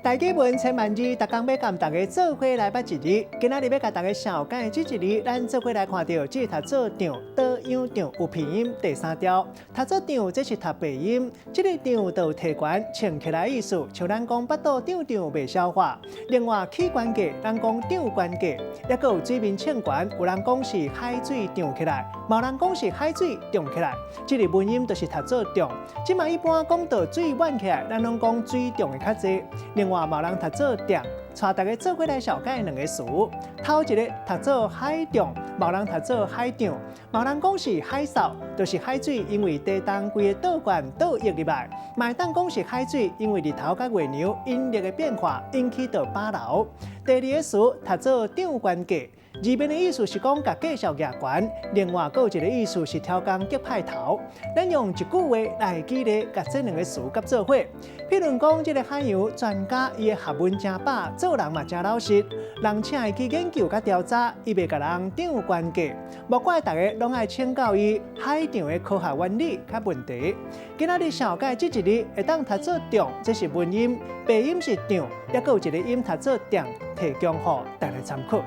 大家文千萬字，逐工欲共大家做伙來捌一字。今仔日欲共大家紹介這一字，咱做伙來看著，這讀做漲，倒樣漲有鼻音第三調，讀做漲，這是讀白音。這个漲就有提懸衝起來意思，像咱講腹肚脹脹袂消化。另外起懸價，咱講漲懸價，抑閣有水面衝懸，有人講是海水漲起來，嘛有人講是海水漲起來。這个文音就是讀做漲。這馬一般講到水滿起來，咱攏講水漲的較濟。另外，嘛有人讀做漲，帶大家做伙來紹介兩个詞。頭一个讀做海漲，嘛有人讀做海漲，嘛有人講是海掃，就是海水因為地動規个倒灌倒溢入來。嘛會當講是海水因為日頭佮月娘引力的變化引起著飽流。第二个詞讀做漲懸價，字面的意思是講共價數舉懸，另外閣有一个意思是超工激歹頭。咱用一句話來舉例，共這兩个詞佮做伙。譬如講，這个海洋專家伊的學問誠飽，做人嘛誠老實，人請伊去研究佮調查，伊袂共人漲懸價。莫怪逐家攏愛請教伊海洋的科學原理佮問題。今仔日紹介這一字會當讀做漲，這是文音，白音是漲，抑閣有一个音讀做漲，提供予大家參考。